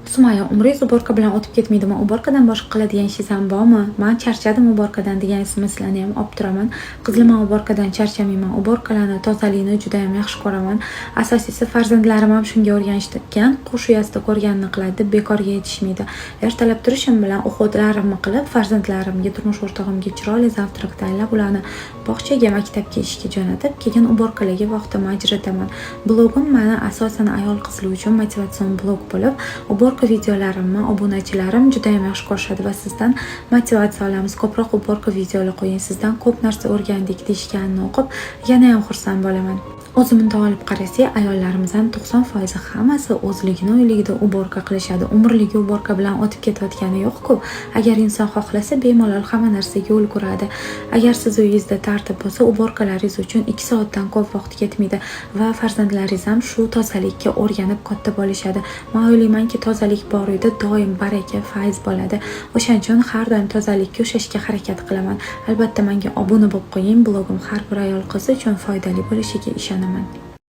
"Sumaya, umringiz уборка bilan o'tib ketmaydimi? Уборка dan boshqa qiladigan ishingiz ham bormi? Man charchadim уборка dan", degan smslarni ham olib turaman. Qizlar, man уборка dan charchamayman. Уборка larni, tozalikni juda ham yaxshi ko'raman. Asosiysi, farzandlarim ham shunga o'rganishgan. "Qush uyasida ko'rganini qiladi", deb bekorga aytishmaydi. Ertalab turishim bilan уход larimni qilib, farzandlarimga, turmush o'rtog'imga chiroyli завтрак tayyorlab, ularni bog'chaga, maktabga, ishga jo'natib, keyin уборка larga vaqtimni ajrataman. Blogim mani asosan ayol qizlar uchun motivatsion blog bo'lib, уборка videolarimni obunachilarim judayam yaxshi ko'rishadi va "Sizdan motivatsiya olamiz, ko'proq уборка videolar qo'ying, sizdan ko'p narsa o'rgandik", deyishganini o'qib, yanayam xursand bo'laman. O'zi bundoq olib qarasak, ayollarimizni 90% hammasi o'zligini uyligida уборка qilishadi. Umrligi уборка bilan o'tib ketayotgani yo'q-ku. Agar inson xohlasa, bemalol hamma narsaga ulguradi. Agar siz uyingizda tartib bo'lsa, уборка laringiz uchun 2 soatdan ko'p vaqt ketmaydi va farzandlaringiz ham shu tozalikka o'rganib katta bo'lishadi. Man o'ylaymanki, tozalik bor uyda doim baraka, fayz bo'ladi. O'shaning uchun har doim tozalikka ushlashga harakat qilaman. Albatta, menga obuna bo'lib qo'ying. Blogim har bir ayol qiz uchun foydali bo'lishiga ishonaman.